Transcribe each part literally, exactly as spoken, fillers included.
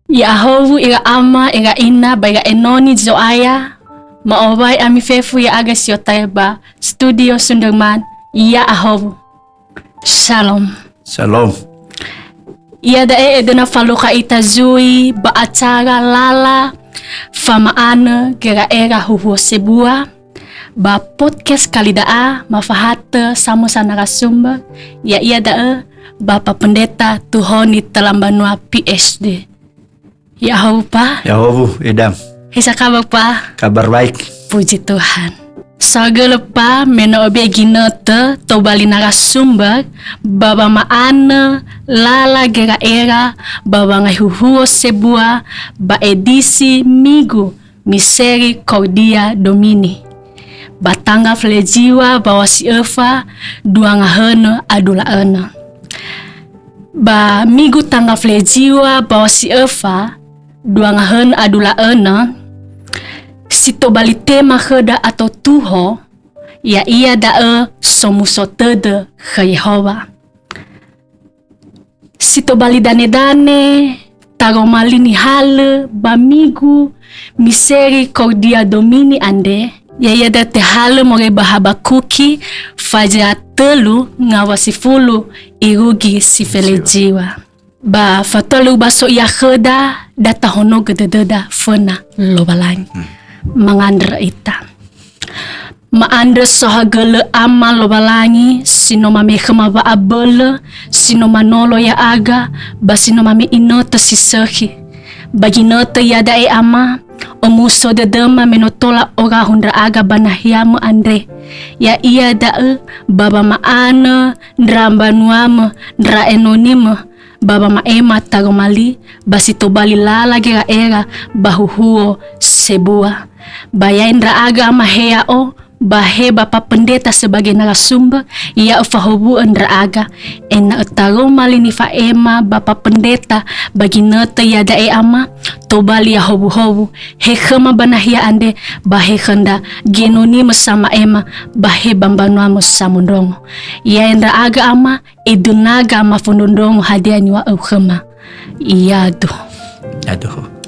Ya'ahowu ira ama, ira ina, ba ira enoni Zo'aya, ma'owai ami fefu ya'aga si otae ba Studio Sunderman, ya'ahowu. Shalom. Shalom. Iada'e edöna falukha ita zui ba acara lala fama'anö gera'era huhuo sebua ba podcast kali da'a mafahatö samösa narasumber, ya'ia da'ö Bapa Pendeta Tuhoni Tölambanua P S D. Ya'ahowu, Pa. Ya'ahowu, Edam. Heza kabar, Pa? Kabar baik. Puji Tuhan. Saohagölö, Pa, me no öbe'e ginötö tobali narasumber ba wama'anö lala gera'era ba wangai huhuo sebua ba edisi Migu Misericordia Domini, ba tanggal feleziwa bawa si öfa dua ngahönö adula'önö. Ba Migu tanggal feleziwa bawa si öfa dua ngahönö adula'önö, si tobali tema khöda ato tuho, ya'ia da'ö somuso tödö khö Yehowa. Si tobali danedane taroma li nihalö ba Migu Misericordia Domini andre, ya'ia da'ö tehalö moroi ba Habakuki faza tölu ngawa sifulu irugi si feleziwa. Ba fatua lö ubaso ia khöda, da tahonogö dödöda föna Lowalangi. Hmm. Mangandrö ita. Ma'andrö saohagölö Ama Lowalangi, si no mamekhe ma wa'abölö, si no manolo ya'aga, ba si no mame inötö si sökhi. Ba ginötö iada'e Ama, omuso dödöma me no tola orahu ndra'aga ba nahiamö andre. Ya'ia da'ö, ba wama'anö ndra mbanuamö, ndra enonimö, ba wama'ema taroma li, ba si tobali lala gera'era ba huhuo sebua. Ba ya'i ndra'aga Ama he ya'o, ba he Bapa Pendeta sebagai narasumber, ya'ö fahowu'ö ndra'aga, ena'ö taroma li nifa'ema Bapa Pendeta ba ginötö iada'e Ama, tobali ya'ahowu-howu, he khöma ba nahia andre, ba he khö ndra genonimö sama'ema, ba he ba mbanuamö samondrongo. Ya'i ndra'aga Ama, edönaga mafondrondrongo hadia niŵa'öu khöma. Ya'ahowu. Ya'ahowu.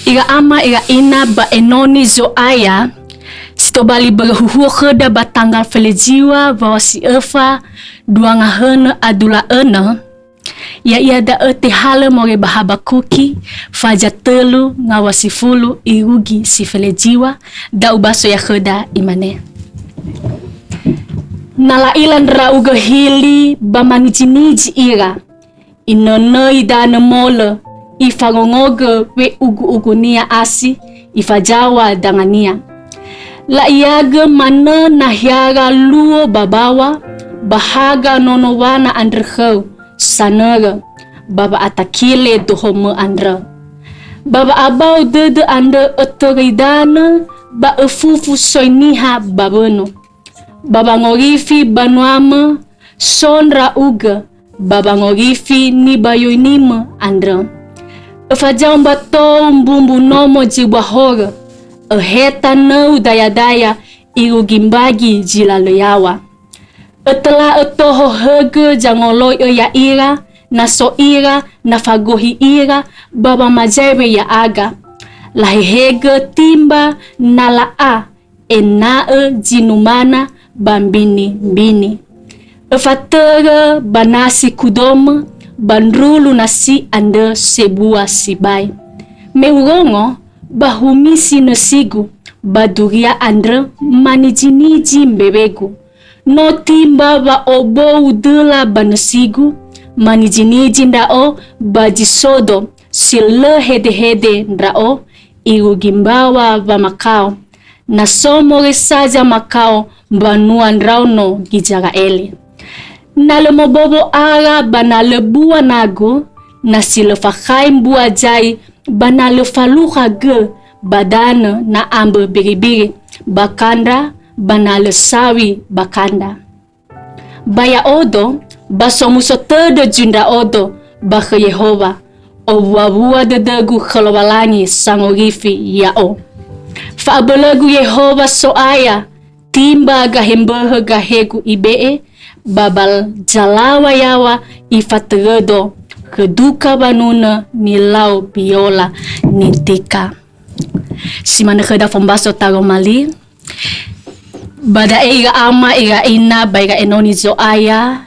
Ira ama, ira ina ba enoni Zo'aya, si tobali börö huhuo khöda ba tanggal feleziwa bawa si öfa dua ngahönö adula'önö, ya'ia da'ö tehalö moroi ba Habakuki, faza tölu ngawa sifulu irugi si feleziwa, da ubaso ia khöda, imane. Na la'ila ndra'ugö hili ba maniji-niji ira, inönöi danö molö, ifangongogö we'ugu-ugunia asi, ifazaŵa dangania. La'iagö manö nahiara luo ba bawa, ba haga nono wana andrö khöu, sanörö, ba wa'atakile dohomö andrö. Ba wa'abao dödö andrö ötöröi danö, ba öfufu soi niha ba wönö. Ba wangorifi banuamö so ndra'ugö, ba wangorifi nibayoinimö andrö. Öfazaumba tou mbumbu nomo zi bua horö, öhe tanöu dayadaya irugi mbagi zi lalö yaŵa. Ötöla'ö toho högö zangoloi'ö ya'ira, na so ira, na fagohi ira, ba wamazaewe ya'aga. Lahehegö timba na la'a, ena'ö zinumana ba mbini-mbini. Öfatörö ba nasi kudomö, ba ndrulu nasi andrö sebua sibai. Me urongo, ba humisi nösigu, ba duria andrö maniji-niji mbewegu. No timba wa'obou döla ba nösigu, maniji-niji ndra'o ba zi sodo, si lö hedehede ndra'o, irugi mbaŵa wamakao. Na so moroi sa zamakao mbanua ndraono Gizera'eli. Na lö mobowo ara ba na lö bua nagu, na si lö fakhai mbua zai ba na lö falukha gö ba danö na ambö biribiri ba kandra, ba na lö sawi ba kandra. Ba ya'odo, ba somuso tödö zui ndra'odo ba khö Yehowa, owuawua dödögu khö Lowalangi sangorifi ya'o. Fa'abölögu Yehowa So'aya, timba gahe mböhö gahegu ibe'e, ba ba zalaŵa yaŵa ifatörödo khö duka banunö nilau biola nitika. Si manö khöda fombaso taroma li. Ba da'e ira ama, ira ina, ba ira enoni Zo'aya,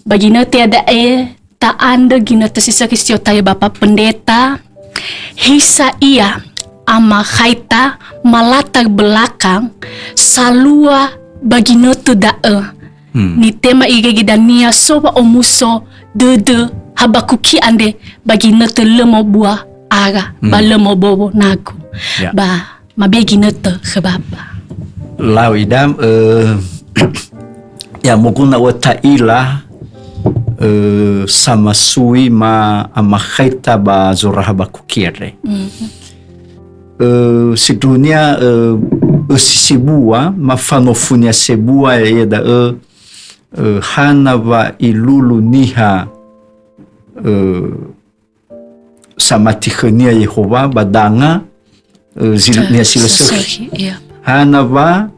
ba ginötö iada'e ta'andrö ginötö si sökhi si otayö Bapa Pendeta, hisa ia amakhaita ma latar belakang salua ba ginötö da'ö. Hmm. Nitema irege dania so wa'omuso dödö Habakuki andre ba ginötö lö mobua ara, ba Hmm. lö mobowo nagu. Ya. Ba mabe ginötö khö Bapa. Lau idam, eh, ya, moguna ua ta'ila, eh, samasui ma amakhaita ba zura Habakuki andre. Mhm. Eh, sindruhunia, eh, ösi sebua, ma fanofunia sebua, ya'ia da'ö, eh, hana wa ilulu niha, eh, samati khönia Yehowa ba danga, eh, zi-, niha si lö sökhi. Iya. Hana wa,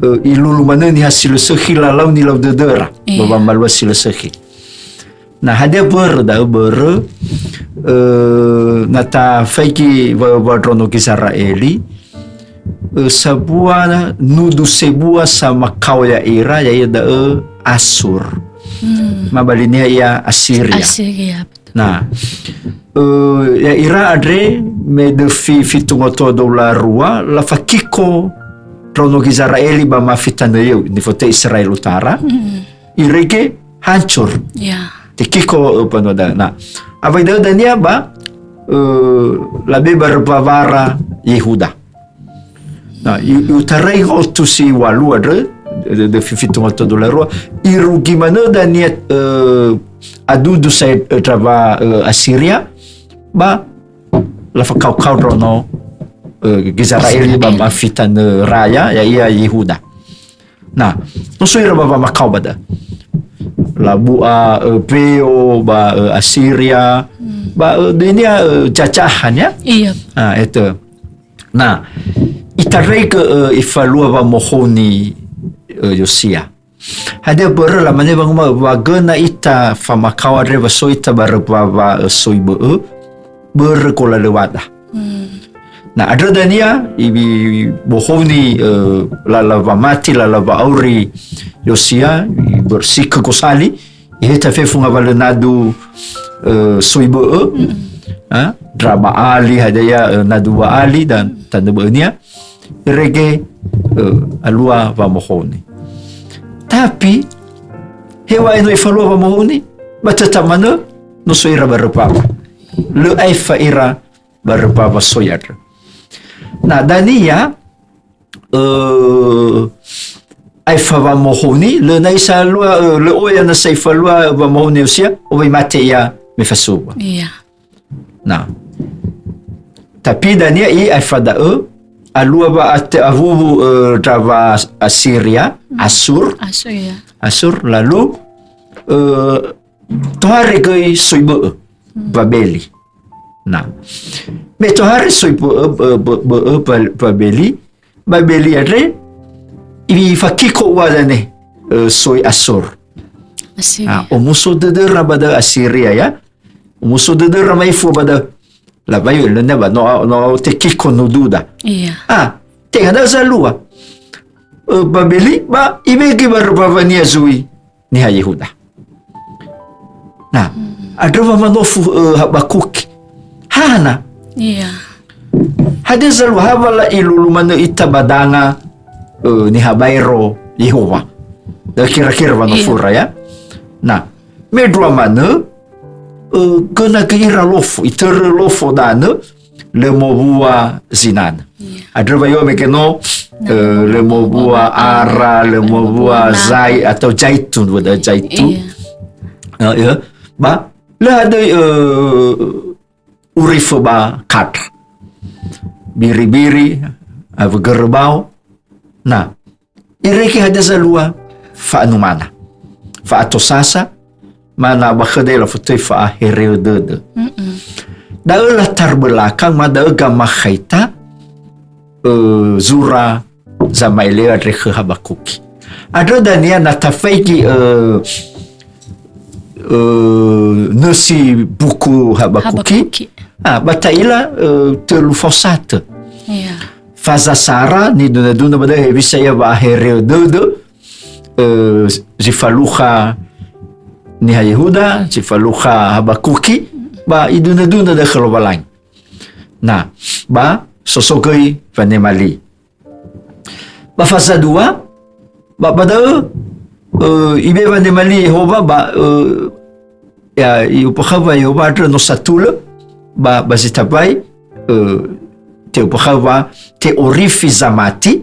eh, ilulu manö niha si lö sökhi lalau nilau dödöra, Iya. ba wamalua si lö sökhi. Na hadia börö da'ö? Börö, eh, na tafaigi wa, wa ndraono Gizera'eli, eh, sabua nudu sebua samakao ya'ira, ya'ia da'ö Asur. Hmm. Ma ba li niha ia Asiria. Asiria, betul. Na, eh, ya'ira andre me döfi fitu ngoto dua wulu a rua, lafakiko ndraono Gizera'eli ba mafi tanö ya'ö, nifotöi Israel utara. Hmm. Irege hancur. Ya. Tekiko, eh, banua da'ö. Na, awai da'ö dania ba, eh, labe ba römba-römba Yehuda. Na, i-, i'otarai ngotu si walu andrö, de, de, fitu ngoto dua wulu a rua, irugi manö dania, eh, adudu sae, eh, ndrawa, eh, Asiria, ba lafakao-kao ndraono, eh, Gizera'eli ba Israel. Mafi tanö raya, ya'ia Yehuda. Na, no so ira ba wamakao ba da'ö. Labu'a, eh, mbeo ba, eh, Asiria, Hmm. ba, eh, dania, eh, jajahan, ya? Iya. Ah, eto. Na, itaraigö, eh, ifalua wamohouni, eh, Yosia. Hadia börö? Lamane wanguma'ö, wa göna ita famakao andre, wa so ita ba römba-römba, eh, soi bö'ö, börö golalöwada. Hmm. Na, andrö dania, i-, i-, bohouni, eh, lala wamati, lala wa'auri Yosia, i-, börö sikö gosali, iheta fefu ngawalö nadu, eh, soi bö'ö, Mm-mm. ha, ndra Ba'ali, hadia ia, eh, nadu Ba'ali, dan Mm. tanö bö'önia, irege, eh, alua wamohouni. Tapi, heŵa'ae no ifalua wamohouni, ba tötap manö, no so ira ba römba-römba. Lö aefa ira ba römba-römba soi andrö. Na, dania, eh, aefa wamohouni, lö na'i salua, eh, lö oya nasa ifalua wamohouni Yosia, owai mate ia me fasubua. Iya. Na. Tapi dania i aefa da'ö, alua wa'atö awuwu, eh, ndrawa Asiria, Hmm. Asur. Asur, iya. Asur, lalu, eh, tohare göi soi bö'ö, Hmm. Babeli. Na. Me tohare soi bö'ö, bö-, bö-, bö'ö Ba-, Babeli, Babeli andre, ifakiko ua dania, eh, soi Asur. Asiria. Ah, omuso dödöra ba da'ö Asiria, ya. Omuso dödöra maifua ba da'ö. Laŵa'ö lö ne ba no, no tekiko nududa. Iya. Ah, tenga da'ö zalua. Eh, Babeli, ba iwege ba römba-römba nia zui niha Yehuda. Na, Hmm. andrö wamanofu, eh, Habakuki. Hana? Iya. Hadia zalua, ha wa la'ilulu manö ita ba danga, eh, niha baero Yehowa. Da'ö kira-kira wanofura, Iya. ya. Na, me ndrua manö, eh, göna göi ira lofo, itörö lofo danö, lö mowua zinanö. Iya. Andrö wa ya'o mege no, Na, eh, lö mowua ara, lö mö mowua mowua zai-, atau zaitun, wada zaitu. Iya. Eh, ya. Ba, lö hadia, eh, urifö ba kandra. Biri-biri, awö görö bao. Na, irege hadia zalua? Fa'anumana. Fa'atosasa, ma na ba khöda lafotöi fa'ahereö dödö. Mm-mm. Da'ö latar belakang, ma da'ö gamakhaita, eh, zura zama'ele'ö andre khö Habakuki. Andrö dania na tafaigi, eh, eh, nösi buku Habakuki. Habakuki. Ah, ba ta'ila, eh, tölu faosatö. Iya. Faza sara, nidunaduna ba da'ö hewisa ia wa'ahere'ö dödö, eh, zi falukha niha Yehuda, zi falukha Habakuki, ba idunaduna da'ö khö Lowalangi. Na, ba soso göi wanema li. Ba faza dua, ba, ba da'ö, eh, ibe'e wanema li Yehowa, ba, eh, ya, i'ombakha'ö wa Yehowa andrö no satulö, ba, ba zi tambai, eh, te'ombakha'ö wa te'orifi zamati,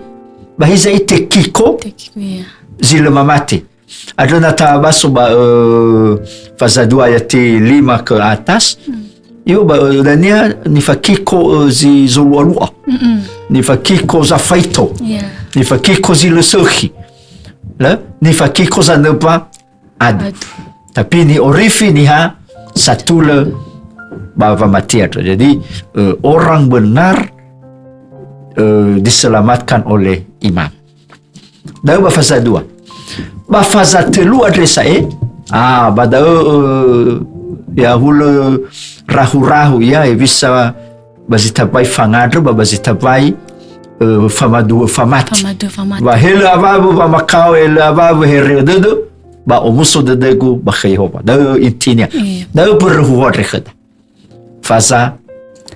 ba hiza i tekiko Tekiko, ya. zi lö mamati. Andrö na tabaso ba, eh, faza dua ayati lima ke atas. Hmm. Io ba, eh, dania nifakiko, eh, zi zolualua. Mm-mm. Nifakiko zafaito. Iya. Nifakiko zi lö sökhi. Le? Nifakiko zanömba adu. Adu. Tapi ni'orifi niha satulö ba wamati andrö. Jadi, eh, orang benar, eh, diselamatkan oleh iman. Da'ö ba faza dua. Ba faza tölu andre sa'e, ah, ba da'ö, eh, ya hulö rahu-rahu, ya, hewisa ba zi tambai fangandrö, ba, ba zi tambai, eh, famaduo famati. Famaduo famati. Ba he lö awa'ö wamakao, he lö awa'ö here'ö dödö, ba omuso dödögu ba khö Yehowa. Da'ö intinya. Iya. Da'ö börö huhuo andre khöda. Faza,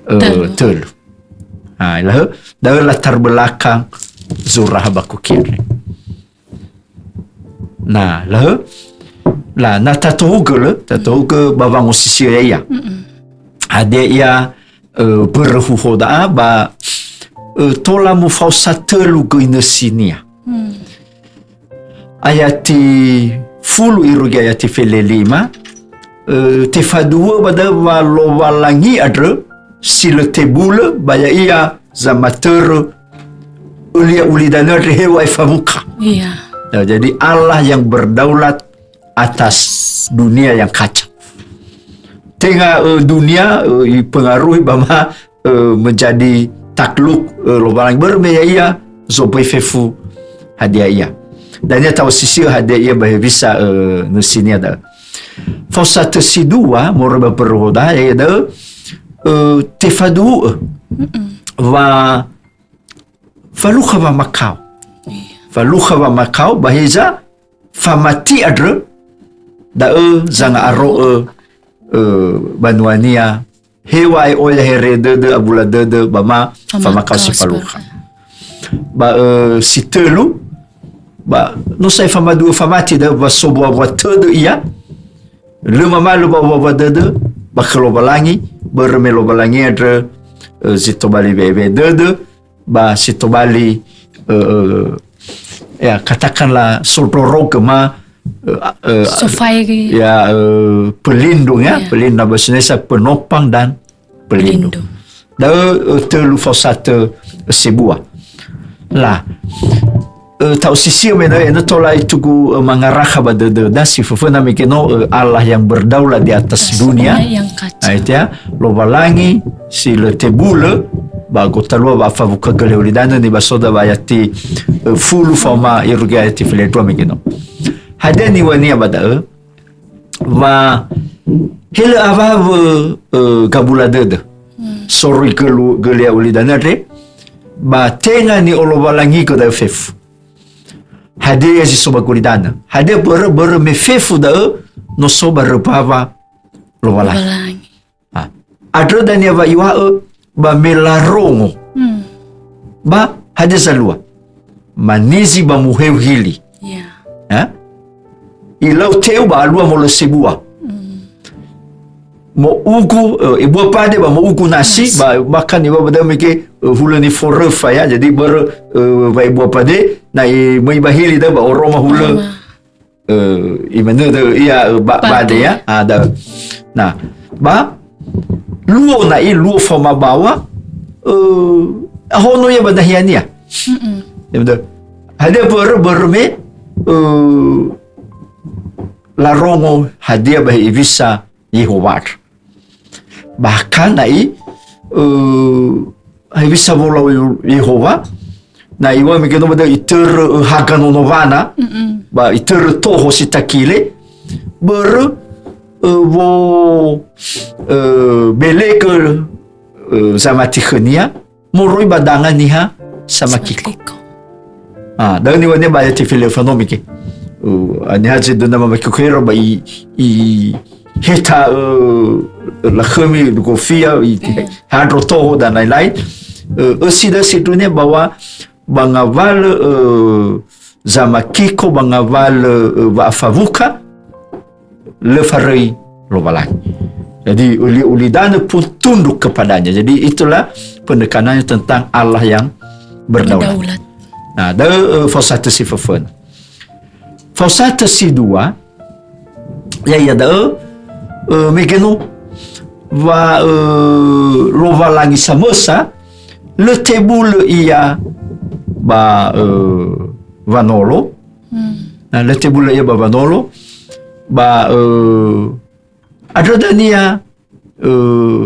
eh, Tölu. tölu. Ah, lahö, da'ö latar belakang zura Habakuki andre. Na, lahö, la, na tatohugö lö, tatohugö ba wangosisi'ö ya'ia. Mm-mm. Hadia ia, eh, börö huhuo da'a ba, eh, tola mufaosa tölu göi nösinia. Hmm. Ayati fulu irugi ayati fele lima, eh, tefaduhu'ö ba da'ö wa Lowalangi andrö si lö tebulö, ba ya'ia zamatörö ölia ulidanö andre heŵa'ae fawukha. Iya. Nah, jadi Allah yang berdaulat atas dunia yang kacau. Tenga, eh, dunia, eh, ipengaruhi ba ma, eh, menjadi takluk, eh, Lowalangi börö me ya'ia zoböi fefu hadia ia. Dania ta'osisi'ö hadia ia ba hewisa, eh, nösinia da'ö. Faosatö si dua moroi ba börö huhuo da'a ya'ia da'ö, eh, tefaduhu'ö Mm-mm. wa falukha wamakao. Iya. Falukha wamakao, ba heza famati andrö, da'ö zanga'aro'ö, eh, banuania, heŵa'ae oya here'ö dödö, abula dödö, ba ma Famakao famakao si si falukha. falukha. Ba, eh, si tölu, ba no sa'ae famaduo famati da'ö, ba sombua-mbua tödö ia, lö mamalö ba mbua-mbua dödö ba khö Lowalangi, börö me Lowalangi andrö, eh, zi tobali we'e-we'e dödö, ba si tobali, eh, eh, ya, katakanlah sondrorogö ma, eh, eh, Sofaigi. ya, eh, pelindung ya, Ya. pelindung bahasa Indonesia penopang dan pelindung. Pelindung. Da'ö, eh, tölu faosatö sebua. La, eh, ta'osisi'ö me da'ö, enö tola itugu, eh, mangarakha ba dödöda si föföna mege no, eh, Allah yang berdaulat di atas Atas dunia. dunia yang kacau. Nah, itu ya, Lowalangi si lö tebulö, ba gotalua wa'afawuka göi ulidanö nibasoda ba ayati, eh, fulu faoma irugi ayati fele dua mege no. Hadia niŵa'önia ba da'ö, wa he lö awa'ö, eh, gabula dödö. Hmm. Soroi gölu-, gölia ulidanö andre, ba tenga ni'olowalangigö da'ö fefu. Hadia zi so ba gulidanö? Hadia börö, börö me fefu da'ö no so ba römbawa Lowalangi. Lowalangi. Ha. Andrö dania wa iŵa'ö ba me larongo. Hmm. Ba hadia zalua? Manizi ba muheu hili. Ya. Ha? Ilau teu ba alua molö sebua. Hmm. Mo'ugu, eh, ebua pade ba mo'ugu nasi, Nasi. ba, bahkan iŵa'ö ba da'ö mege, eh, hulö niforöfa ya. Jadi börö, eh, wa ebua pade, na imöi ba hili da'ö ba oroma hulö. Oroma. Eh, imanö da'ö ia, eh, ba-, Bade. bade ya. Ah, da'ö. Nah, ba luo na'i, luo faoma bawa, eh, ahono ia ba dahiania. Mm-mm. Ya, betul. Hadia börö, börö me, eh, larongo hadia ba hewisa Yehowa andrö. Bahkan na'i, eh, hewisa wolau Yehowa, na iŵa'ö mege no ba da'ö itörö, eh, haga nono wana, Mm-mm. ba itörö toho si takile, börö ö, wo, ö, belegö, ö, zamati khönia, moroi ba danga niha samakiko. Samakiko. Ah, da'ö niŵa'ö ba ayati fele'ö fanomike. Uh, niha zedöna mamakiko ira ba i, i heta, uh, lakhömi gofia, i Iya. handro toho dan lain-lain. Uh, ösi da sindrunia bahwa ba ngawalö, uh, zamakiko, ba ngawalö, uh, wa'afawuka, lö faröi Lowalangi. Jadi, uli-, ulidanö pun tunduk kepadanya. Jadi, itulah penekanannya tentang Allah yang berdaulat. Berdaulat. Nah, da'ö, eh, faosatö si föföna. Faosatö si dua, ya'ia da'ö, eh, mege no wa, eh, Lowalangi samösa, lö tebulö ia ba, eh, wanolo, Hmm. Na, lö tebulö ia ba wanolo, ba, eh, andrö dania, eh,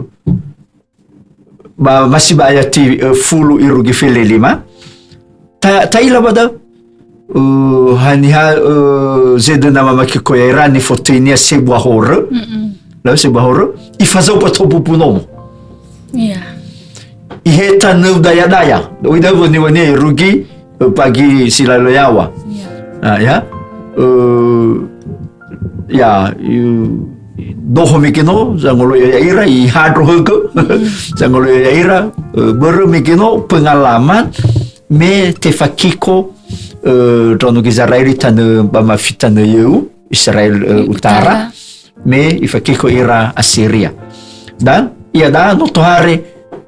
ba masi ba ayati, eh, fulu irugi felelima. Ta-, ta'ila ba da'ö, eh, haniha, eh, zedöna mamakiko ya'ira nifotöinia sebua horö. Mm-mm. Lalu sebua horö, ifazau ba tobubu nomo. Iya. Iheta nöu daya-daya. Oi da'ö wöni-wöni irugi, eh, pagi si lalo yaŵa. Iya. Ah, ya. Eh, ya, eh, doho mege no, zangolo'ö ya'ira, ihandro högö. Mm. Zangolo'ö ya'ira, eh, börö mege no pengalaman me tefakiko, eh, ndraono Gizera'eli tanö ba mafi tanö yöu, Israel, eh, Utara. Utara. Me ifakiko ira Asiria. Dan iada'a no tohare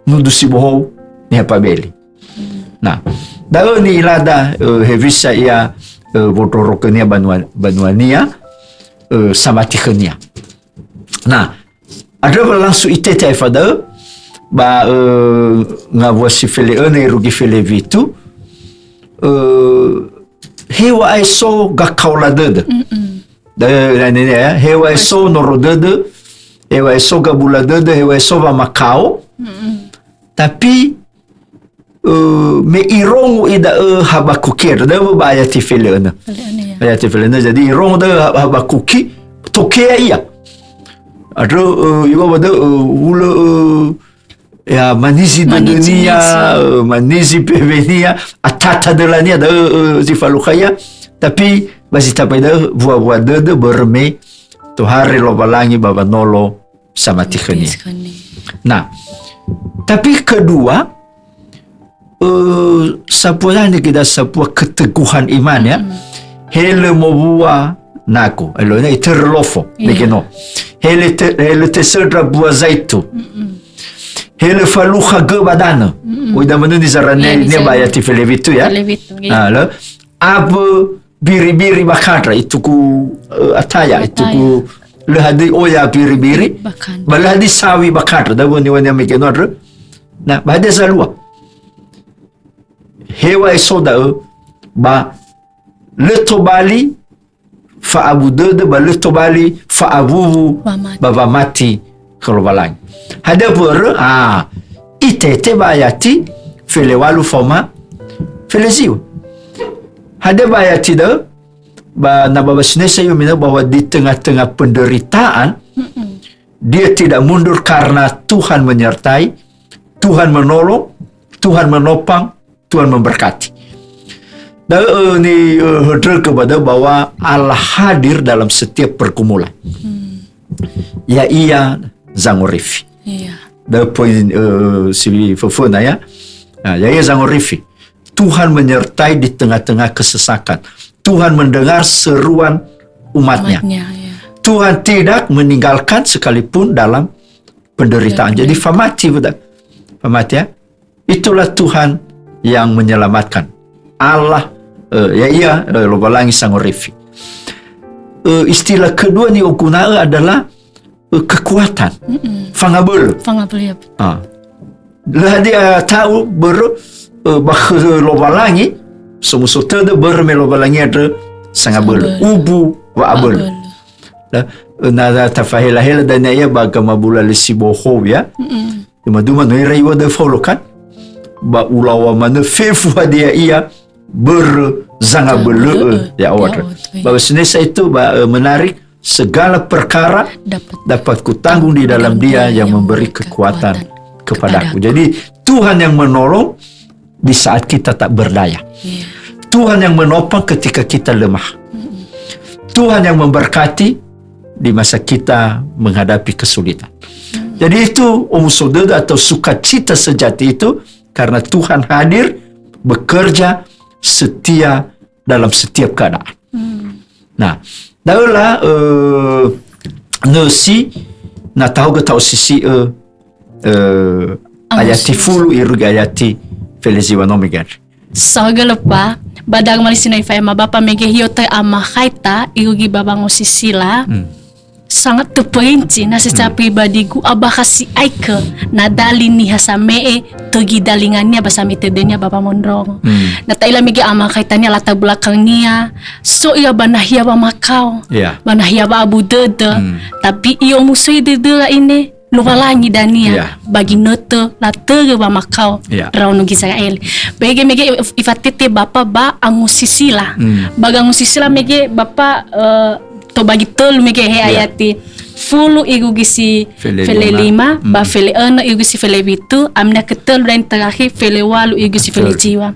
nudu si bohou niha Babeli. Nah, da'ö ni'ilada, eh, hewisa ia, eh, wondrorogönia banua, banuania, eh, samati khönia. Nah, andrö wa langsung itete aefa da'ö, ba, eh, ngawua si fele'önö irugi felewitu, eh, heŵa'ae so gakaola dödö. Mm-mm. Da'ö, ya, ini, ya, heŵa'ae so noro dödö, heŵa'ae so gabula dödö, heŵa'ae so wamakao. Mm-mm. Tapi, eh, me irongo i da'ö Habakuki, da'ö ba ayati fele'önö. Fele'önö, ya. Ayati fele'önö, jadi irongo da'ö Ha-, Habakuki, tokea ia. Andrö, eh, iŵa'ö ba da'ö, eh, hulö, eh, ya, manizi Manizi, dödönia, manizi. eh, manizi bewenia, atata dölania, da'ö, eh, zi falukha ia. Tapi, ba zi tambai da'ö, wua-wua dödö, börö me tohare Lowalangi ba wanolo samati khönia. Samati khönia. Nah, tapi kedua, eh, sambua yani kita sambua keteguhan iman, ya. Mm-mm. He lö mowua nagu, elo na itörö lofo, Iya. mege no. He lö te-, he lö tesöndra bua zaitu. Mm-mm. He lö falukha gö ba danö. Mm-mm. Oi da manö ni zarane Iya, ni ni ba zarane. ayati felewitu, ya. Felewitu, iya. Ah, lö. Awö biri-biri ba kandra, itugu, eh, ataya, Ataya. itugu lö hadöi oya biri-biri, Ba kandra. ba lö hadöi sawi ba kandra, da'ö wöni-wöni mege no andrö. Nah, ba hadia zalua. Heŵa'ae so da'ö, ba lö tobali fa'abu dödö, ba lö tobali fa'awuwu Wamati. ba wamati khö Lowalangi. Hadia mbörö? Ah, itete ba ayati felewalu faoma feleziŵö. Hadia ba ayati da'ö? Ba na ba bahasa Indonesia, ya, mena bahwa di tengah-tengah penderitaan, Mm-mm. dia tidak mundur karena Tuhan menyertai, Tuhan menolong, Tuhan menopang, Tuhan memberkati. Da'ö, eh, ni, eh, höndrögö ba da'ö bahwa Allah hadir dalam setiap pergumulan. Hmm. Ya'ia zangorifi. Iya. Da'ö poin, eh, si föföna, ya. Nah, ya'ia zangorifi. Tuhan menyertai di tengah-tengah kesesakan. Tuhan mendengar seruan umat-Nya. Umat-Nya, ya. Tuhan tidak meninggalkan sekalipun dalam penderitaan. Dalam Jadi, penderitaan. famati, betul? Famati, ya. Itulah Tuhan yang menyelamatkan. Allah, eh, ya'ia, eh, Lowalangi sangorifi. Eh, istilah kedua ni'oguna'ö adalah, eh, kekuatan. Mm-mm. Fangabölö. Fangabölö, ya. Ah. Lö hadia ta'u börö, eh, ba khö Lowalangi, somuso tödö börö me Lowalangi andrö sangabölö. Sangabölö. Ubu wa'abölö. Wa'abölö. Nah, na, na tafahela-hela dania ia ba gamabula lö si bohou, ya. Mm-mm. Duma-duma no ira iŵa'ö da'ö Faulo kan? Ba ulaŵa manö fefu hadia ia börö zangabölö'ö Zangabölö'ö. ya'o andrö. Ya'o andrö. Ba bahasa Indonesia itu, ba, eh, menarik, segala perkara dapat kutanggung di dalam Dia yang memberi kekuatan kepadaku. Jadi, Tuhan yang menolong di saat kita tak berdaya. Iya. Tuhan yang menopang ketika kita lemah. Mm-mm. Tuhan yang memberkati di masa kita menghadapi kesulitan. Mm. Jadi, itu omuso dödö atau sukacita sejati itu karena Tuhan hadir bekerja setia dalam setiap keadaan. Hmm. Nah, da'ö la, eh, nösi, na tahogö ta'osisi'ö, eh, ayati fulu irugi ayati feleziwa no mege andre. Saohagölö pa, ba daröma li si no ifa'ema bapa mege hio töi amakhaita irugi ba wangosisila. Hmm. Sangat terperinci, na secara pribadigu, abakha si'aikö, na dali niha same'e, tögi dalingania ba same'e tödönia ba wamondrongo. Hmm. Na ta'ila mege amakhaitania latar belakangnia, so ia ba nahia wamakao, ba nahia wa'abu dödö, tapi i'omuso dödöra ine, Lowalangi dania ba ginötö latörö wamakao ndraono Gizera'eli. Bege mege if-, ifatete bapa ba angosisila. Ba angosisila mege bapa, eh, tobagi tölu mege he ayati fulu irugi si fele lima, ba fele önö irugi si fele fitu, amina ketölu dan terakhir fele walu irugi si fele ziwa.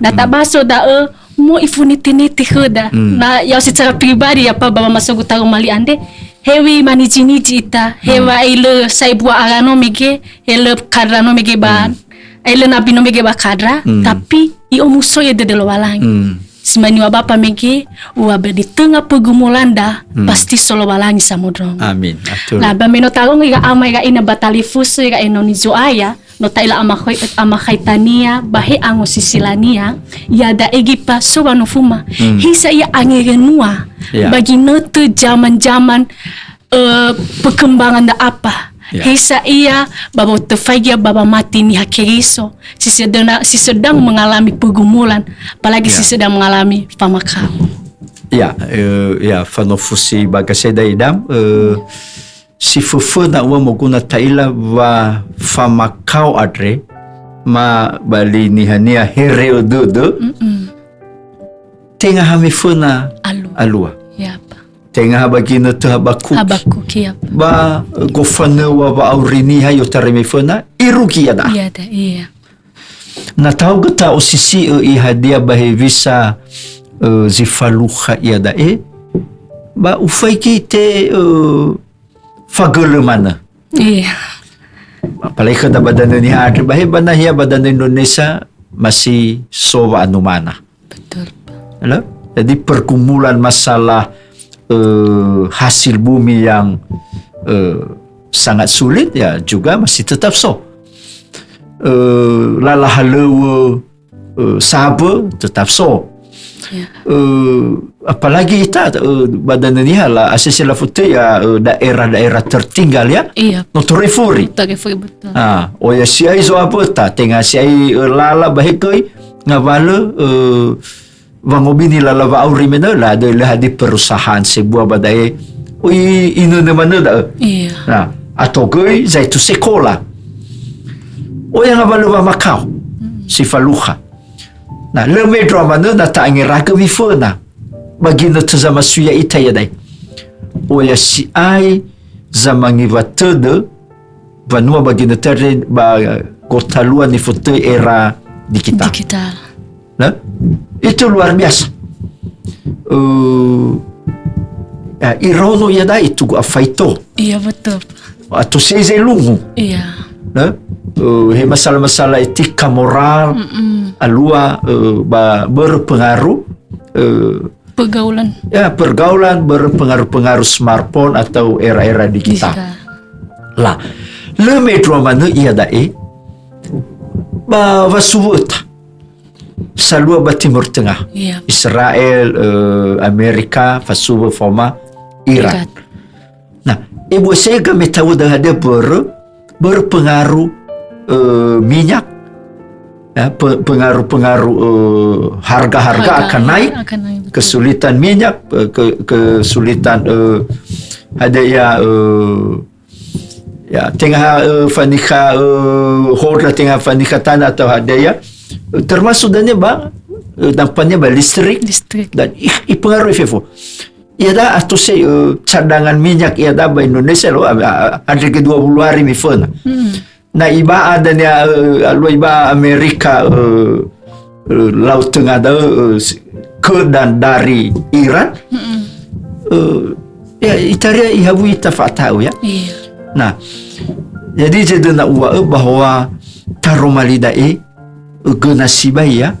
Na tabaso da'ö, mo ifonete-nete khöda. Na ya'o secara pribadi, ya, pa, ba wamasogu taroma li andre, hewi maniji-niji ita, hewa ei lö sa'ebua ara no mege, he lö kadra no mege ba, ei lö nabi no mege ba kadra, tapi i'omuso dödö Lowalangi. Si mane wa bapa mege, wa ba di tengah pergumulanda, pasti so Lowalangi samondrongo. Amin. Atul. Nah, ba me no tarongo ira ama ira ina ba talifusö ira enoni Zo'aya, no ta'ila amakhoi-, amakhaitania, ba he angosisilania, iada'e göi pa so wanofuma. Hisa ia angerenua, ba ginötö zaman-zaman, eh, perkembangan da apa. Hisa ia ba wa'otöfaigi ba wamati Niha Keriso, si sedang, si sedang mengalami pergumulan, apalagi si sedang mengalami famakao. Ya, eh, ya, fanofusi ba gaseda idam, eh, Si föföna ua moguna ta'ila wa famakao andre, ma ba li nihania here'ö dödö, tenga ha meföna alua. Alua. Ya, pa. Tenga ha ba ginötö Habakuk. Habakuk, ya, pa. Ba, eh, gofanöŵa wa'auri niha i'otarai meföna, irugi iada'a. Iada'a, iya. Na taugö ta'osisi'ö ihadia ba hewisa, eh, zi falukha iada'e, ba ufaigi te, eh, fagölö manö. Iya. Apalagi khöda ba danö Niha andre, ba he ba nahia ba danö Indonesia masih so wa'anumana. Betul, Pak. Halo? Jadi pergumulan masalah, eh, hasil bumi yang, eh, sangat sulit, ya, juga masih tetap so. Eh, lala halöŵö, eh, sabö, tetap so. Ya. Eh, apalagi ita, eh, ba danö Niha la, asese lafotöi, ya, eh, daerah-daerah tertinggal, ya. Iya. No toröi fori. Toröi fori, betul. Ah, oya si'ai zo'aböta, tenga si'ai, eh, lala ba he göi, ngawalö, eh, wangobini lala wa'auri menö, la döi lö hadia perusahaan sebua ba da'e, oi, inönö manö da'ö. Iya. Nah, ato göi zaitu sekola. Oya ngawalö wamakao, si falukha. Na, lö mendrua manö na ta'angeragö miföna. Ba ginötö zamasui ya'ita iada'e. Oya si'ai zamangiwa tödö, wanua ba ginötö andre ba gotalua nifotöi era digital. Digital. Nah, itu luar biasa. Eh, ya, iraono iada'e itugu afaito. Iya, betul. Ato si'ai zelungu. Iya. Nah, eh, he masalah-masalah etika moral, alua, eh, ba börö pengaruh, eh, pergaulan. Ya, pergaulan börö pengaruh-pengaruh smartphone atau era-era digital. Digital. Lah, lö mendrua manö iada'e, ba wasuwöta. Salua ba Timur Tengah. Iya. Israel, eh, Amerika, fasuwö faoma Iran. Iran. Nah, ebua sega me tawö da'ö hadia börö, börö pengaruh, eh, minyak, ya, pe-, pengaruh-pengaruh, eh, harga-harga akan naik, akan naik, betul. Kesulitan minyak, eh, ke-, kesulitan, eh, hadia ya, eh, Ya, tenga ha, eh, fanikha, eh, hodra tenga fanikha tanö atau hadia, eh, termasuk dania ba, eh, dampaknya ba listrik. Listrik. Dan i-, ipengaruhi fefu. Ia da atose, eh, cadangan minyak ia da ba Indonesia lo, a, a, andre kedua puluh hari miföna. Hmm. Na iba'a dania, eh, alua iba'a Amerika, eh, eh, Laut Tengah da'ö, eh, si-, kö dan dari Iran. Mm-mm. Eh, ya, itaria ihawu ita fa'ata'u, ya. Iya. Nah, jadi zedöna uwa'ö bahwa taroma li da'e, eh, göna sibai, ya.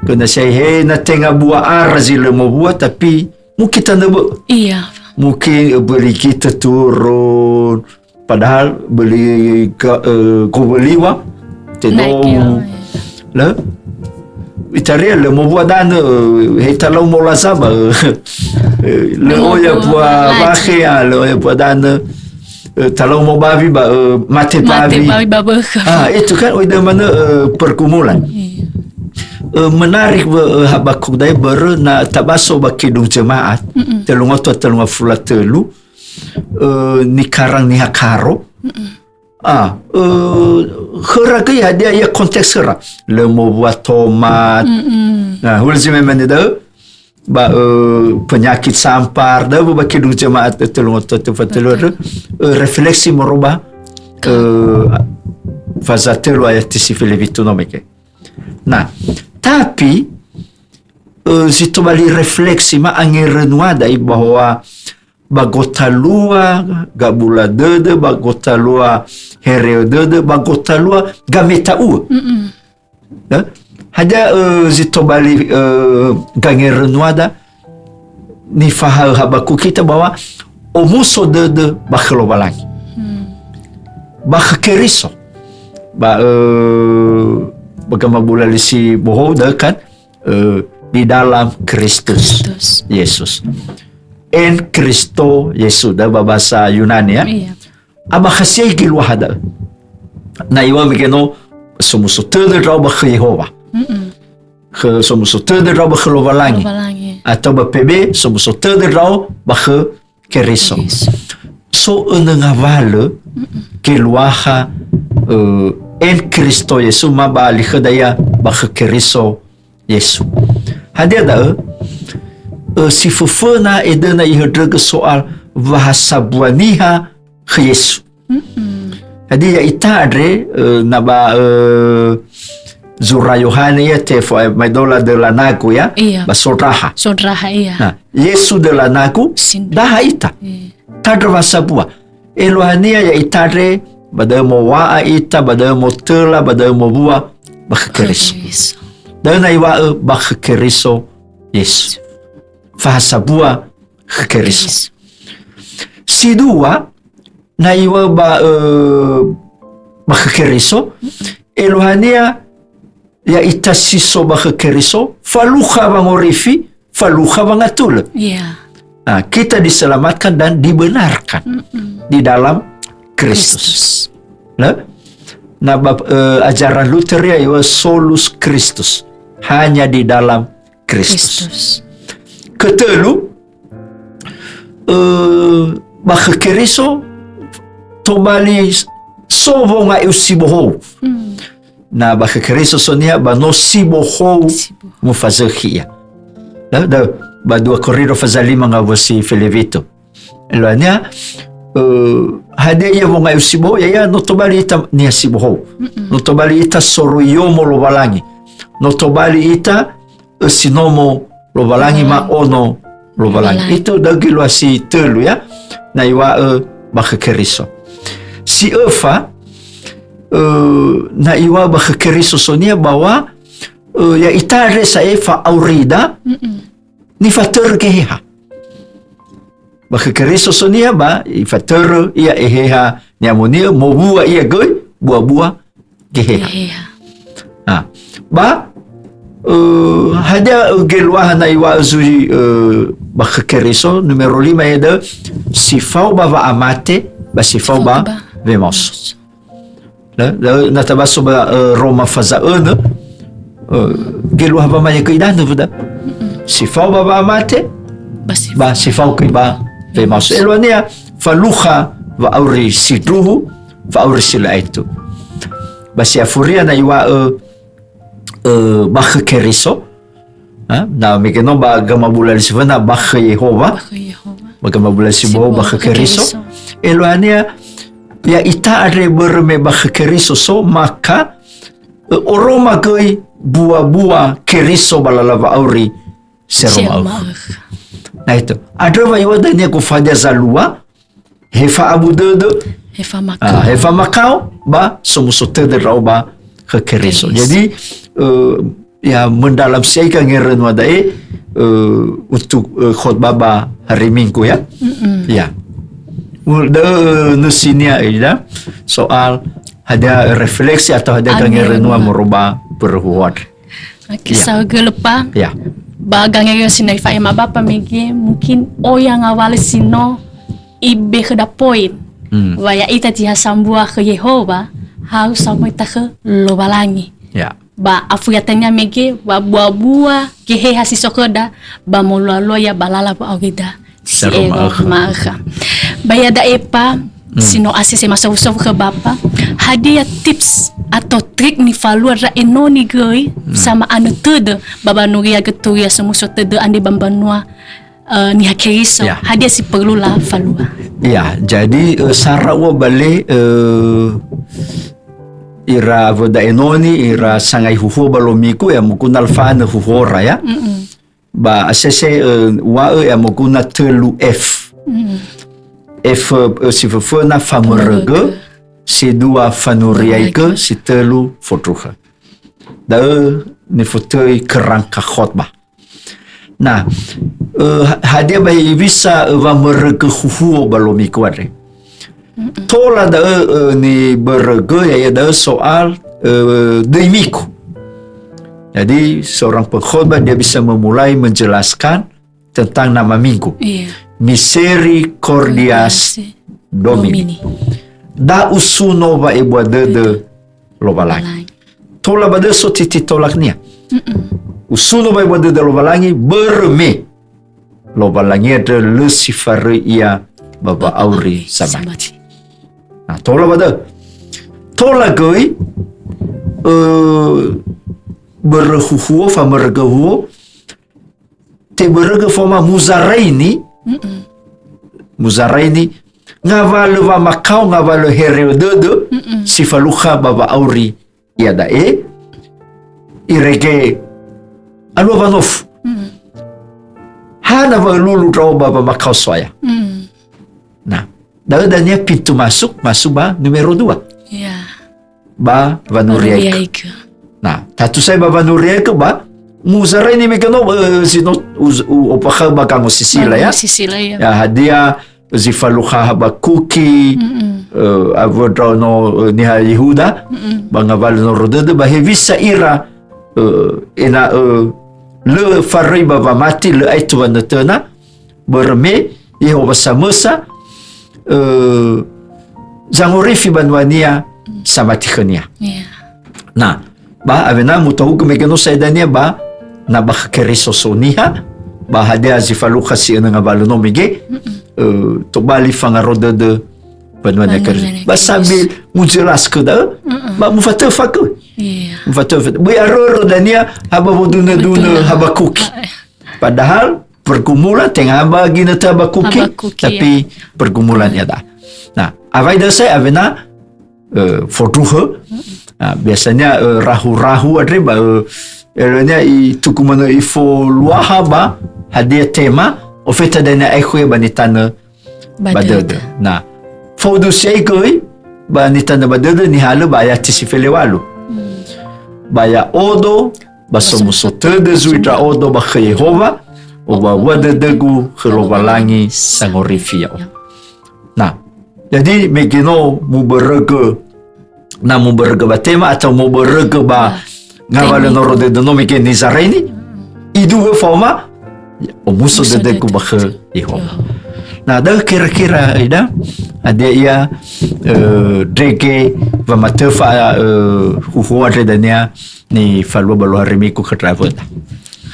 Göna sibai, he na tenga bua ara zi lö mobua, tapi mungkin tanö bö'ö. Iya. Mungkin, eh, böli gitö turun, padahal böli ga-, eh, gowöliwa, tedong. Naik, ya. Lö? Itaria lö mobua danö, eh, he talau molaza ba, eh, eh, lö oya bua lazi. Bakhe, ah, lö oya bua danö, eh, talau mobawi ba, eh, mate bawi. Mate bawi ba bökhö. Ah, itu kan, oh, itu mana, eh, pergumulan. Iya. Eh, menarik, eh, Habakuk da'e börö na tabaso ba Kidung Jemaat, mm-mm, telunga tua telunga fula tölu, eh, nikarang niha Karo. Mm-mm. Ah, eh, khöra göi hadia ia konteks khöra. Lö mobua tomat. Mm-mm. Nah, hulö zi memang da'ö, ba, eh, penyakit sampar, da'ö ba Kidung Jemaat, eh, telunga tua tölu fa tölu. Betul. Eh, refleksi moroi ba, eh, faza tölu ayat si fili fitu no mege. Nah, tapi, eh, zi tobali refleksi ma angerönua da'i bahwa ba gotalua gabula dödö, ba gotalua hereo dödö, ba gotalua gameta'uö. Mm-mm. Eh? Hadia, eh, zi tobali, eh, gangerönuada nifahaö Habakuk ita bahwa omuso dödö ba khö Lowalangi. Hmm. Ba khö Keriso. Ba, eh, ba gamabula li si bohou da'ö kan, eh, di dalam Kristus Kristus. Yesus. En Kristo Yesus, da'ö ba bahasa Yunani, ya. Iya. Abakha siai geluaha da'ö. Na iŵa'ö mege no somuso tödö ndra'o ba khö Yehowa. Mm-mm. Khö somuso tödö ndra'o ba khö Lowalangi. Lowalangi. Atau ba P B, somuso tödö ndra'o ba khö Keriso. Keriso. So önö ngawalö, mm-mm, geluaha, eh, en Kristo Yesu ma ba li khöda ia ba khö Keriso Yesu. Hadia da'ö? Eh, si föföna edöna ihöndrögö soal wahasabua niha khö Yesu. Mm-mm. Jadi ya'ita andre, eh, na ba, eh, zura Yohane ya, te fo-, eh, maedola döla nagu ya, iya, ba sondraha. Sondraha, iya. Nah, Yesu döla nagu, sin-, daha ita. Iya. Tandra wahasabua. Eluahania ya'ita andre, ba da'ö mowa'a ita, ba da'ö motöla, ba da'ö mowua, ba khö Keriso. Keriso. Da'ö na iŵa'ö ba khö Keriso Yesu. Fahasabua khö Keriso. Keriso. Si dua, na iŵa'ö ba, eh, ba khö Keriso, eluahania ya'ita si so ba khö Keriso, falukha wangorifi, falukha wangatulö. Iya. Ah, kita diselamatkan dan dibenarkan, mm-mm, di dalam Kristus. Kristus. Nah, na ba, eh, ajaran Luther ya, iŵa'ö solus Christus. Hanya di dalam Kristus. Kristus. Ketölu, eh, ba khö Keriso tobali so wonga'iu si bohou. Hmm. Na ba khö Keriso so niha ba no si bohou. Si bohou. Mufazökhi ia. Da, da, ba dua Koriro faza lima ngawua si fele fitu. Eluahania, eh, hadia ia wonga'iu si bohou, ya'ia no tobali ita niha si bohou. Mm-mm. No tobali ita soroi yomo Lowalangi. No tobali ita ösi nomo Lowalangi, Lowalangi, ma ono Lowalangi. Lowalangi. Itu da'ö geluaha si tölu ya, na iŵa'ö ba khö Keriso. Si öfa, eh, na iŵa'ö ba khö Keriso so niha bahwa, eh, ya'ita andre sa'ae fa'aurida, mm-mm, nifatörö Geheha. Ba khö Keriso so niha ba ifatörö ia Eheha Ni'amoni'ö, mowua ia göi bua-bua Geheha. Geheha. Ha. Ba, eh, hadia, eh, geluaha na iŵa'ö zui, eh, ba khö Keriso, numero lima ia da'ö, si fao ba wa'amate, ba si fao ba, fao ba wemaoso. Na, na, na tabaso ba, eh, Roma faza önö, eh, geluaha wamaea göi idanö, wöda. Mm-mm. Si fao ba wa'amate, ba si, ba si fao göi ba wemaoso. Eluahania, falukha wa'auri sindruhu, fa'auri si lö aetu. Ba si afuria na iŵa'ö, eh, ba khö Keriso, Ha? Na mege no ba gamabulalisi fena ba khö Yehowa. Ba khö Yehowa. Ba gamabulalisi bo ba khö Keriso. Keriso. Eluahania, ya ita andre börö me ba khö Keriso so, maka, e, oroma göi bua-bua Keriso ba lala wa'auri seroma. Seroma. Na itu. Andrö wa iŵa'ö dania gofadia zalua, he fa'abu dödö, he famakao. Ah, he famakao, ba somuso tödö ndra'o ba khö Keriso. Keriso. Jadi, eh, ya mendalam siai ka ngerönua da'e, eh, untuk, eh, khotbah ba hari Minggu, ya. Mm-mm. Ya. Ul-, dö-, nösinia, ya, soal hadia refleksi atau hadia ka ngerönua moroi ba börö huhuo andre. Oke, ya. Saohagölö, Pa. Ya. Ba gangerösi no ifa'ema Bapa mege, mungkin oya ngawalö si no ibe khöda poin. Hmm. Wa ya'ita zi ha sambua khö Yehowa, harus samöi ta khö Lowalangi. Ya. Ba afu ya'ita nia mege, wa bua-bua Geheha si so khöda, ba molua-lua ya ba lala wa'aurida. Si ero ma'ökhö. Ma'ökhö. Ba iada'e, Pa, hmm, si no asese masofu-sofu khö Bapa, hadia tips atau trik nifalua ndra enoni göi, hmm, sama'anö tödö ba wanuriaigö turia somuso tödö andre ba mbanua, eh, Niha Keriso? Ya. Hadia si perlu lafalua? Ya, jadi, eh, sara ua bale, eh, ira awöda enoni, ira sangai huhuo ba lomigu, ya, moguna lafa'anö huhuora, ya. Mm-mm. Ba asese, eh, uŵa'ö ya moguna tölu F. Mm. F, eh, si föföna famörögö, famörögö, si dua fanuriaigö, fanuriaigö, si tölu fondruhö. Da'ö nifotöi kerangka khotbah. Na, eh, ha-, hadia ba hewisa, eh, wamörögö huhuo ba lomigu andre? Mm-mm. Tola da'ö, eh, nibörögö, ya'ia da'ö soal, eh, döi migu. Jadi, seorang pengkhotbah, dia bisa memulai menjelaskan tentang nama Minggu. Iya. Misericordias Domini. Domini. Da usuno wa'ebua dödö Lowalangi. Lowalangi. Tola ba da'ö so titi tolaknia. Mm-mm. Usuno wa'ebua dödö Lowalangi, börö me Lowalangi andrö lö si faröi ia ba wa'auri zamati. Zamati. Na, tola ba da'ö. Tola göi, eh, börö huhuo, famörögö huhuo, tebörögö faoma muzaraini, mm-mm, muzaraini, ngawalö wamakao, ngawalö hereö dödö, mm-mm, si falukha ba wa'auri iada'e, irege alua wanofu. Mm. Hana wa ölulu ndra'o ba wamakao So'aya. Mm. Na, da'ö dania pintu masuk, masuk ba numero dua. Ya. Ba wanuriaigö. Wanuriaigö. Na, tatu sa'ae ba wanuriaigö ba, muzaraini mege no, eh, si no, uz-, u-, opakha'ö ba Gango Sisila, ya. Gango Sisila, ya. Ya, hadia zi falukha Habakuki, mm-mm, eh, awö ndra'o no, eh, niha Yehuda, mm-mm, ba ngawalö noro dödö, ba hewisa ira, eh, ena'ö lö faröi ba wamati, lö aetu wanötöna, börö me Yehowa samösa, eh, zangorifi banua-Nia, mm, samati khönia. Iya. Na, ba awena mutohugö mege no sa'ae dania ba, na ba khö Keriso so niha, ba hadia zi falukha si önö ngawalö no mege, mm-mm, eh, tobali fangaro dödö banua-Nia Keriso. Banua-Nia Keriso. Ba sambil mujelas khö da'ö, mm-mm, ba mufatöfakö. Iya. Mufatöfakö. Böi arörö dania ha ba wodunö-dunö, betul, Habakuki. Ah, eh. Padahal pergumulan tenga ha ba ginötö Habakuki, Habakuki, tapi, ya, pergumulan iada'a. Nah, awai da'ö sa'ae awena, eh, fondruhö. Mm-mm. Nah, biasanya, eh, rahu-rahu andre ba, eh, elönia itugu manö ifoluaha ba hadia tema, ofeta dania aekhu ia ba nitanö ba dödö. Ba dödö. Na, faudu si'ai göi, ba nitanö ba dödö nihalö ba ayati si fele walu. Hmm. Ba ya'odo, ba somuso tödö zui ndra'odo ba khö Yehowa, owawua dödögu khö Lowalangi sangorifi ya'o. Na, jadi mege no mubörögö, na mubörögö ba tema atau mubörögö ba, ah, ngawalö noro dödö no mege nizaraini, iduhö faoma, omuso dödögu ba khö Yehowa. Na, da'ö kira-kira, ida, hadia ia, eh, ndrege wamatöfa, eh, huhuo andre dania nifalua ba loharimigu khö ndra'awöda.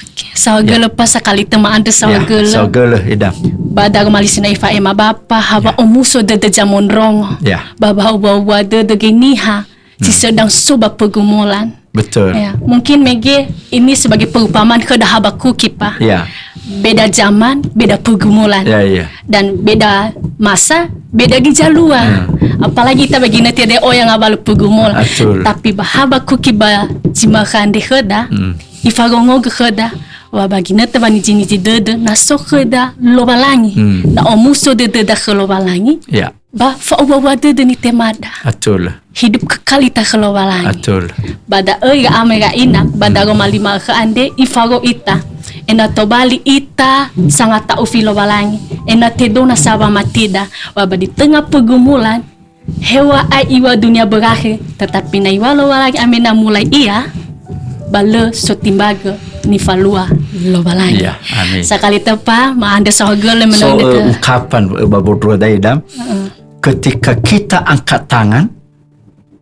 Oke, saohagölö, ya, Pa, sakali tö ma'andrö, ya, saohagölö. Saohagölö, ida. Ba daroma li si no ifa'ema Bapa, ha wa, ya, omuso dödö zamondrongo. Ya. Ba wa'owua-wua dödö göi niha si, hmm, sedang so ba pergumulan. Betul. Ya, mungkin mege ini sebagai perumpamaan khöda Habakuki, Pak. Ya. Beda zaman, beda pergumulan. Ya, ya. Dan beda masa, beda gijalua. Hmm. Apalagi ita ba ginötö ada oya ngawalö pergumulan. Betul. Tapi ba Habakuki ba zi ma'ökhö andre khöda, Hmm. ifarongogö khöda, wa ba ginötö ba niziniji dödö, na so khöda Lowalangi. Hmm. Na omuso dödöda khö Lowalangi. Ya. Ba fa'uwua-wua dödö nitemada. Betul. Hidup kekal ita khö Lowalangi. Betul. Ba da'ö ira ama ira ina, ba daroma lima ökhö andre ifaro ita. Ena'ö tobali ita sangata'ufi Lowalangi. Ena'ö tedona sa wamatida. Wa ba di tengah pergumulan, heŵa'ae iŵa'ö dunia berakhir, tetapi na iŵa'ö Lowalangi amena mulai ia, ba lö sotimbagö nifalua Lowalangi. Ya, amin. Sakali töpa, ma'andrö saohagölö So, menurut eh, ungkapan, eh, ba bodro dai, Dam. Ketika kita angkat tangan,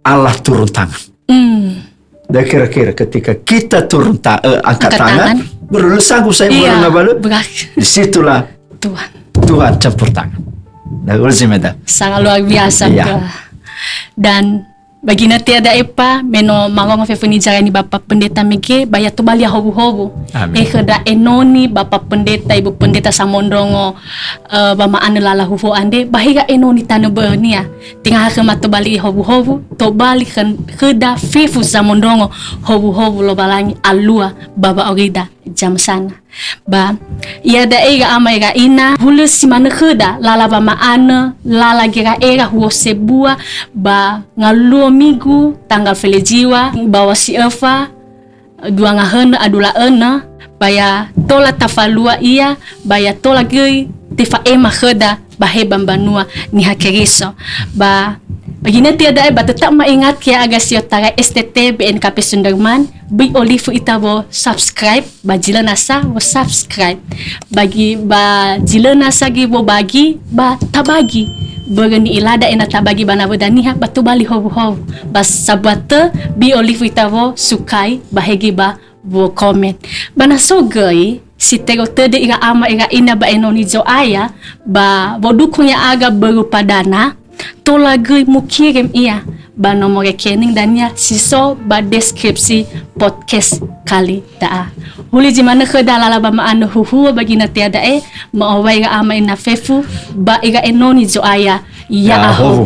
Allah turun tangan. Hmm. Dan kira-kira ketika kita turun ta eh, angkat Angkat tangan, tangan. Baru lu sanggup saya Iya, mengenal balik. berakhir. Di situlah Tuhan. Tuhan campur tangan. Nah, ulzi meda. Sangat luar biasa, Iya. Pak. Dan ba ginötö ada epa, me no marongo fefu ni zarani Bapa Pendeta mege, ba ya tobali ya howuhowu. Amin. Eh, khöda enoni Bapa Pendeta, Ibu Pendeta samondrongo, eh, ba ma'anö lala huhuo andre, ba hega enoni tanö bö'önia. Tenga ha khöma tobali howuhowu, tobali khö-, khöda fefu samondrongo howuhowu Lowalangi alua ba wa'aurida zamösana. Ba, iada'e ira ama ira ina, hulö si manö khöda, lala wama'anö, lala gera'era huo sebua, ba ngaluo migu, tanggal feleziwa, bawa si öfa, dua ngahönö, adula önö, ba ya tola tafalua ia, ba ya tola göi tefa'ema khöda, ba he ba mbanua Niha Keriso. Ba, ba ginötö da'e ba tetap ma'ingat ya aga si otarai S T T B N K P Sunderman, böi olifu ita wo subscribe, ba zi lö nasa wo subscribe. Bagi, ba zi lö nasa göi wo bagi, ba tabagi. Börö ni'ila da'e na tabagi ba nawöda niha, ba tobali howuhowu. Ba sabua tö, böi olifu ita wo sukai, ba he göi ba wo komen. Ba na so göi, si teröi tödö ira ama ira ina ba enoni Zo'aya, ba wo dukung ya'aga berupa dana, tola göi mukirim ia ba nomor rekening dania si so ba deskripsi podcast kali da'a. Hulö zi manö khöda lala ba ma'anö huhuo ba ginötö da'e, ma'owai ira ama ina fefu, ba ira enoni Zo'aya, ya Ya, aho. Aho.